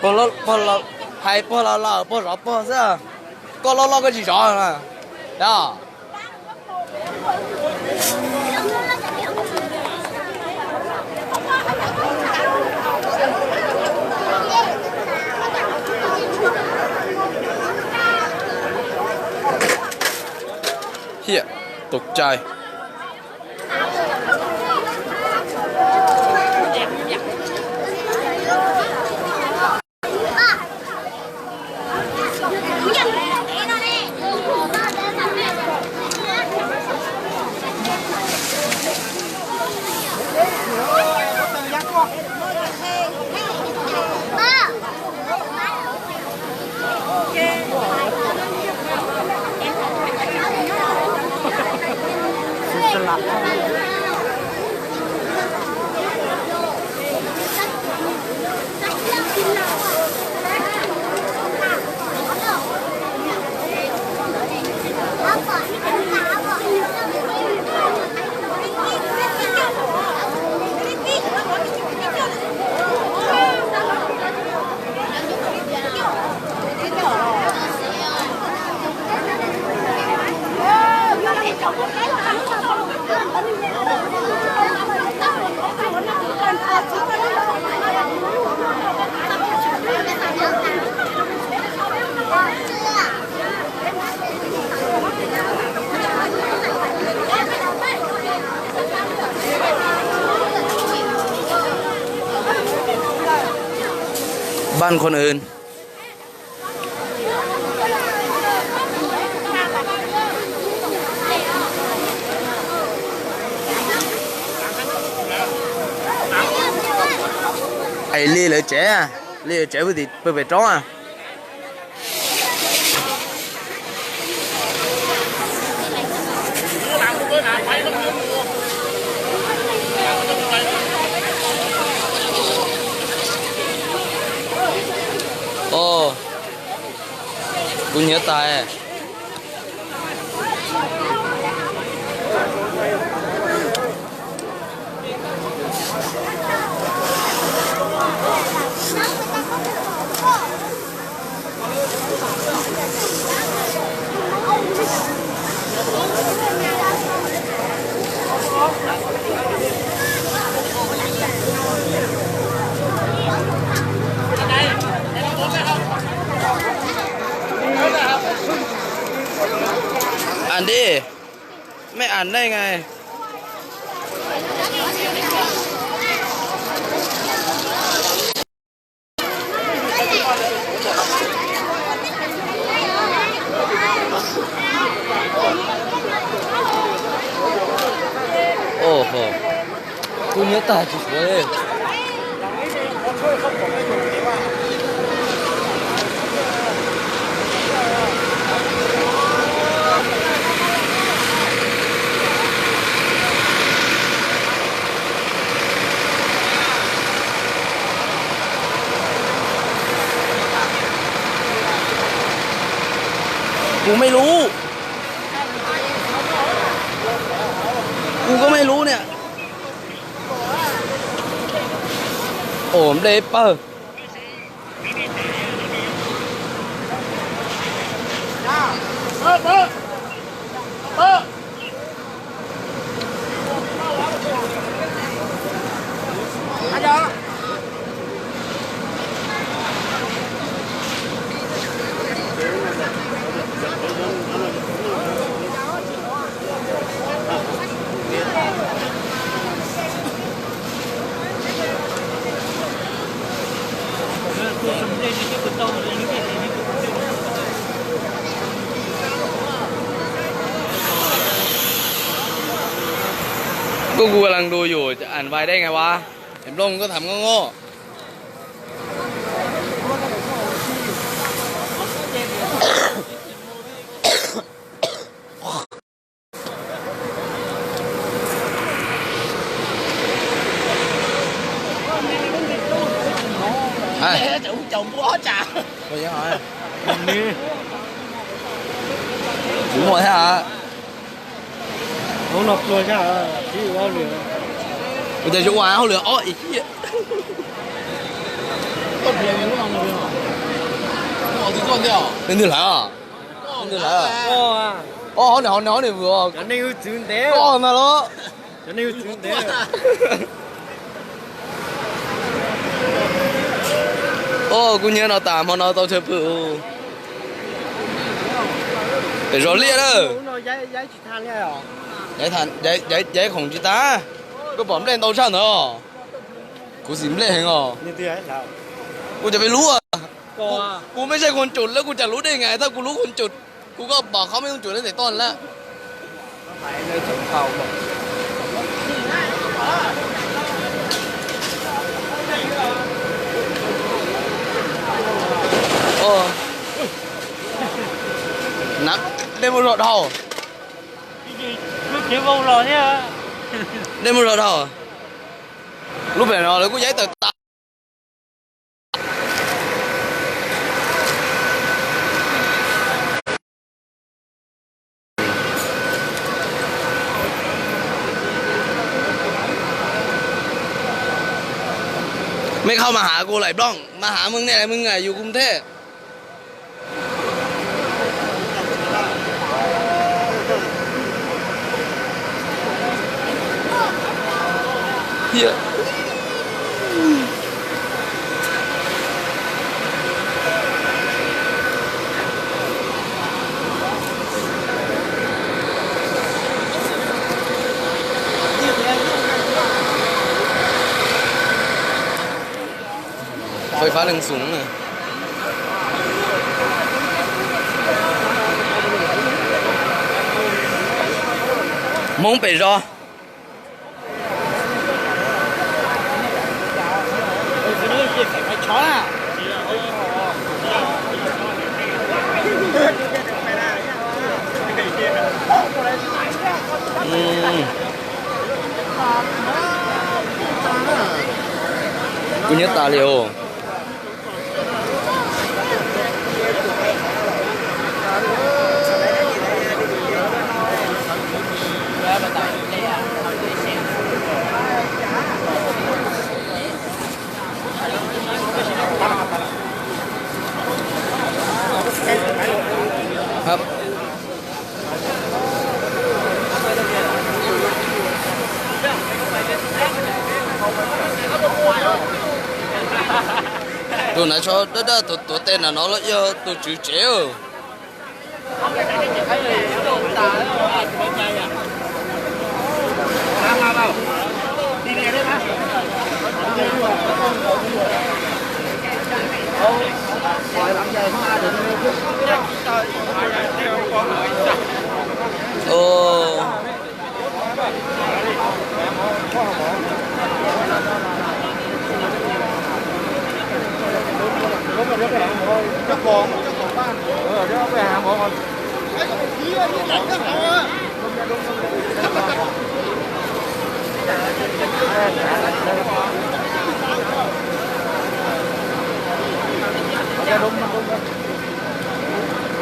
Hais puag los lawm, puag zov puag xwb. Koj loj loj koj tsis zov na. Yog. Hiaj, tus cai. Ban khuôn ưn. Es li lawv tsev, li lawv tsev pw tim pw pem roob. Kuv nyiav tas. Ăn đi, mày ăn đây này. Ôh, kuv nyob tag tsis suav li. Kuv mej lub, kuv koj mej lub niam. Ua nplej pawg. Koj kuv las du yus ăn vài đây ngày qua. Em Long koj tham ngoj ngoj. Kuv muaj thiab. Kuv tias yuav ua hauj lwm ob ib. Leej twg hlawv? Leej twg hlawv? Ob, hov nws, hov nws, hov nws vwm os. Koj ntag los. Kuv nyiam no tas hmo no tau chaw pw. Pem zos liaj na. Yaib khoom tsis tas. Koj pom nplej ntau tshaj ntawd. Kuv xis nplej heev os. Kuv cov peb lub. Kuv mej saib khuv tsum lawm kuv cas lub dej ngai tau kuv lub khuv tsum. Kuv koj pom qhov mej khuv tsum lawm tes toj lawm. Dej muaj zog dhau. Dej muaj zog dhau. Lub pem no lawv kuj yaib tawm tas. Mej khau mas hav kuv laim nplooj mas hav mej nej laim mej yus kuv thiab. Fais fab leej xum na. Hmoob pem zos. Kuv nyiam tas li os. Tus nav tsho dawb dawb tuav tes na no los yog tus tswv tsev. Ồ.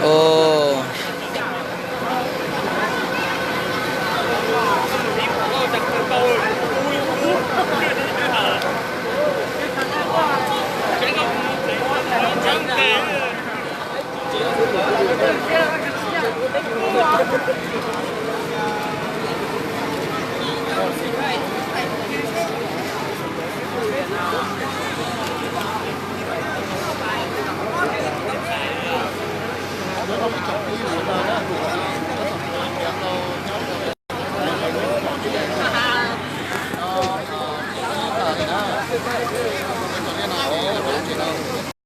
Ồ.